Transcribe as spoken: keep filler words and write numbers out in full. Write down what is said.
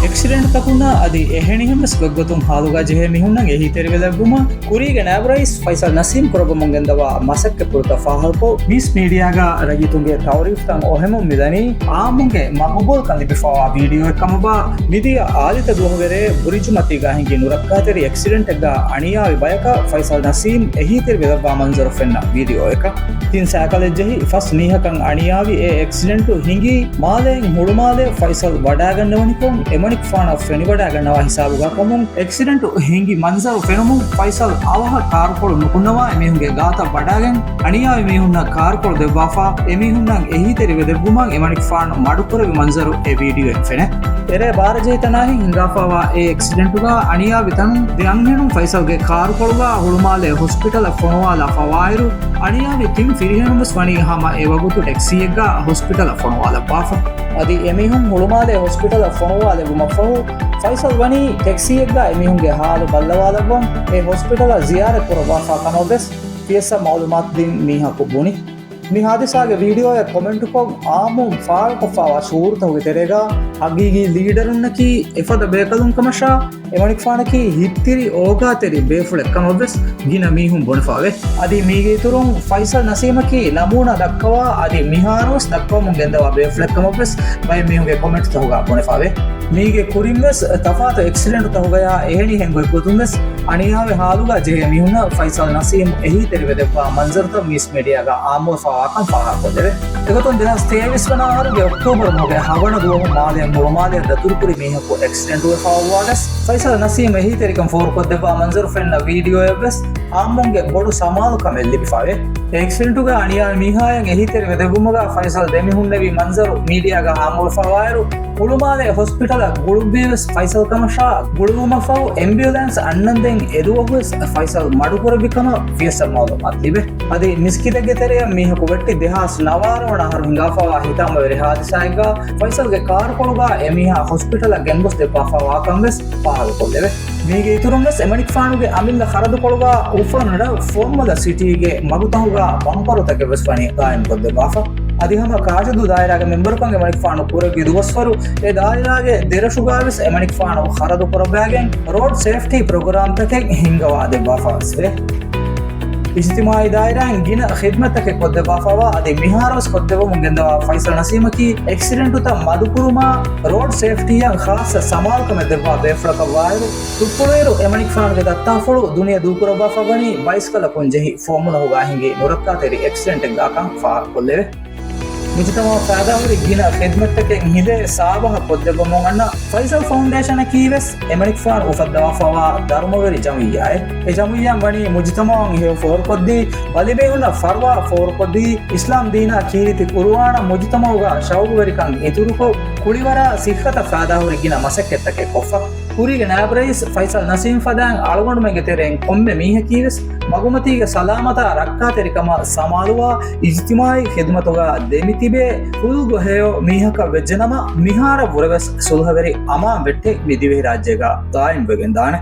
އެކްސިޑެންޓްތަކުންނާ އަދި އެހެނިހެންވެސް ގޮތްގޮތުން ހާލުގަ ޖެހޭ މީހުންނަށް އެހީތެރިވެލެއްވުމަށް ކުރީގެ ނާއިބު ރައީސް ފައިސަލް ނަސީމް ކުރައްވަމުން ގެންދަވާ މަސައްކަތްޕުޅުތައް ފާހަގަކޮށް، މީސް މީޑިއާގަ ރައްޔިތުންގެ ތައުރީފްތައް އޮހެމުން މިދަނީ އާއްމުންގެ މަގުބޫލްކަން ލިބިފައިވާ ވީޑިއޯއެއް ކަމަށްވާ. މިދިޔަ އާދިއްތަ ދުވަހުވެރޭ ބުރިޖުމަތީގަ ހިނގި ނުރައްކާތެރި އެކްސިޑެންޓެއްގަ އަނިޔާވި ބަޔަކަށް ފައިސަލް ނަސީމް އެހީތެރިވެލައްވާ މަންޒަރު ފެންނަ ވީޑިއޯއެކަށް. ތިން ސައިކަލެއް ޖެހި ފަސް މީހަކަށް އަނިޔާވި އެ އެކްސިޑެންޓު ހިނގީ މާލޭން ހުޅުމާލޭ ފައިސަލް ވަޑާގަންނަވަނިކޮށް، އެމަނިކުފާނަށް ފެނިވަޑާގަންނަވާ ހިސާބުގަ ކަމުން އެކްސިޑެންޓު ހިނގި މަންޒަރު ފެނުމުން ފައިސަލް އަވަހަށް ކާރުކޮޅު ނުކުންނަވާ އެމީހުންގެ ގާތަށް ވަޑާގެން އަނިޔާވި މީހުންނަށް ކާރުކޮޅު ދެއްވާފަ، އެމީހުންނަށް އެހީތެރިވެދެއްވުމަށް އެމަނިކުފާނު މަޑުކުރެއްވި މަންޒަރު އެ ވީޑިއޯއިން ފެނޭ. އެރޭ ބާރަ ޖެހި ތަނާހިން ހިނގާފައިވާ އެ އެކްސިޑެންޓުގަ އަނިޔާވި ތަނުން ދެ އަންހެނުން ފައިސަލްގެ ކާރުކޮޅުގަ ހުޅުމާލޭ ހޮސްޕިޓަލަށް ފޮނުވާލާފައިވާއިރު، އަނިޔާވި ތިން ފިރިހެނުންވެސް ވަނީ ހަމަ އެ ވަގުތު ޓެކްސީއެއްގަ ހޮސްޕިޓަލަށް ފޮނުވާލައްވާފަ. އަދި އެމީހުން ހުޅުމާލޭ ހޮސްޕިޓަލަށް ފޮނުވާލެއްވުމަށްފަހު، ފައިސަލް ވަނީ ޓެކްސީއެއްގަ އެމީހުންގެ ހާލު ބައްލަވާލައްވަން އެ ހޮސްޕިޓަލަށް ޒިޔާރަތް ކުރައްވާފަ ކަމަށްވެސް ފިޔަސްއަށް މައުލޫމާތު ދިން މީހަކު ބުނި. މި ހާދިސާގެ ވީޑިއޯއަށް ކޮމެންޓުކޮށް، އާއްމުން ފާޅުކޮށްފައިވާ ޝުޢޫރުތަކުގެ ތެރޭގަ ހަގީގީ ލީޑަރުންނަކީ އެފަދަ ބޭކަލުން ކަމަށާ، އެމަނިކުފާނަކީ ހިތްތިރި އޯގާތެރި ބޭފުޅެއް ކަމަށްވެސް ގިނަ މީހުން ބުނެފައިވޭ. އަދި މީގެ އިތުރުން ފައިސަލް ނަސީމަކީ ނަމޫނާ ދައްކަވާ އަދި މިހާރުވެސް ދައްކަވަމުން ގެންދަވާ ބޭފުޅެއް ކަމަށްވެސް ބައެއް މީހުންގެ ކޮމެންޓްތަކުގަ ބުނެފައިވޭ. މީގެ ކުރިންވެސް ތަފާތު އެކްސިޑެންޓުތަކުގަޔާ އެހެނިހެން ގޮތްގޮތުންވެސް އަނިޔާވި ހާލުގަ ޖެހޭ މީހުންނަށް ފައިސަލް ނަސީމް އެހީތެރިވެދެއްވާ މަންޒަރުތައް މީސް މީޑިއާގަ އާއްމުވެފައިވާކަން ފާހަގަކޮށްލެވޭ. އެގޮތުން ދެހާސް ތޭވީސް ވަނަ އަހަރުގެ އޮކްޓޫބަރު މަހުގެ ހަވަނަ ދުވަހު މާލޭން ހުޅުމާލެއަށް ދަތުރުކުރި މީހަކު އެކްސިޑެންޓުވެފައިވާވެސް، ފައިސަލް ނަސީމް އެހީތެރިކަން ފޯރުކޮށްދެއްވާ މަންޒަރު ފެންނަ ވީޑިއޯއެއްވެސް އާއްމުންގެ ބޮޑު ސަމާލުކަމެއް ލިބިފައިވޭ. އެ އެކްސިޑެންޓުގަ އަނިޔާ މީހާޔަށް އެހީތެރިވެދެއްވުމުގަ ފައިސަލް ދެމިހުންނެވި މަންޒަރު މީޑިއާގަ އާއްމުވެފައިވާއިރު، ހުޅުމާލޭ ހޮސްޕިޓަލަށް ގުޅުއްވީވެސް ފައިސަލް ކަމަށާ، ގުޅުއްވުމަށްފަހު އެމްބިއުލެންސް އަންނަންދެން އެދުވަހުވެސް ފައިސަލް މަޑުކުރެއްވި ކަމަށް ފިޔަސްއަށް މައުލޫމާތު ލިބޭ. އަދި މިސްކިތެއްގެ ތެރެއަށް މީހަކު ވެއްޓި ދެހާސް ނަވާރަ ވަނަ އަހަރު ހިނގާފައިވާ ހިތާމަވެރި ހާދިސާއެއްގަ ފައިސަލްގެ ކާރުކޮޅުގަ އެމީހާ ހޮސްޕިޓަލަށް ގެންގޮސްދެއްވާފައިވާކަންވެސް ފާހަގަކޮށްލެވޭ. މީގެ އިތުރުންވެސް އެމަނިކުފާނުގެ އަމިއްލަ ޚަރަދުކޮޅުގަ އުފަން ރަށް ފުވައްމުލަ ސިޓީގެ މަގުތަކުގަ ބަމްޕަރުތަކެއްވެސް ވަނީ ގާއިމްކޮށްދެއްވާފަ. އަދި ހަމަ ކާށިދޫ ދާއިރާގެ މެމްބަރުކަން އެމަނިކުފާނު ކުރެއްވި ދުވަސްވަރު އެ ދާއިރާގެ ދެރަށުގަވެސް އެމަނިކުފާނު ޚަރަދު ކުރައްވާގެން ރޯޑް ސޭފްޓީ ޕްރޮގްރާމްތަކެއް ހިންގަވާދެއްވާފަވެސްވޭ. އިޖްތިމާޢީ ދާއިރާއިން ގިނަ ޚިދްމަތްތަކެއް ކޮށްދެއްވާފައިވާ އަދި މިހާރުވެސް ކޮށްދެއްވަމުން ގެންދަވާ ފައިސަލް ނަސީމަކީ އެކްސިޑެންޓުތައް މަދުކުރުމާ، ރޯޑް ސޭފްޓީއަށް ޚާއްޞަ ސަމާލުކަމެއް ދެއްވާ ބޭފުޅަކަށްވާއިރު، ތުއްޕުޅުއިރު އެމަނިކުފާނުގެ ދައްތާފުޅު ދުނިޔެ ދޫކުރައްވާފަ ވަނީ ބައިސްކަލަކުން ޖެހި ފުވައްމުލަކުގަ ހިނގި ނުރައްކާތެރި އެކްސިޑެންޓެއްގާކަން ފާހަގަކޮށްލެވޭ. މުޖުތަމަޢަށް ފައިދާހުރި ގިނަ ޚިދްމަތްތަކެއް ހިނދެ ސާބަހަށް ކޮށްދެއްވަމުން އަންނަ ފައިސަލް ފައުންޑޭޝަނަކީވެސް އެމަނިކުފާނު އުފައްދަވާފައިވާ ދަރުމަވެރި ޖަމިއްޔާއެއް. އެ ޖަމިއްޔާ ވަނީ މުޖުތަމަޢުން ހެޔޮ ފޯރުކޮށްދީ، ބަލިމީހުންނަށް ފަރުވާ ފޯރުކޮށްދީ، އިސްލާމް ދީނާ ކީރިތި ކުރުވާނަށް މުޖުތަމަޢުގަ ޝައުގުވެރިކަން އިތުރުކޮށް، ކުޅިވަރާ ސިއްހަތަށް ފައިދާހުރި ގިނަ މަސައްކަތްތަކެއް ކޮށްފަ. ކުރީގެ ނާއިބު ރައީސް ފައިސަލް ނަސީމް ފަދައިން އަޅުގަނޑުމެންގެ ތެރެއިން ކޮންމެ މީހަކީވެސް މަގުމަތީގެ ސަލާމަތާ ރައްކާތެރިކަމަށް ސަމާލުވާ އިޖްތިމާޢީ ޚިދުމަތުގަ ދެމިތިބޭ ފުލުގަ ހެޔޮ މީހަކަށް ވެއްޖެނަމަ، މިހާރަށްވުރެވެސް ސުލްހަވެރި އަމާން ވެއްޓެއް މި ދިވެހިރާއްޖޭގަ ގާއިމްވެގެންދާނެ.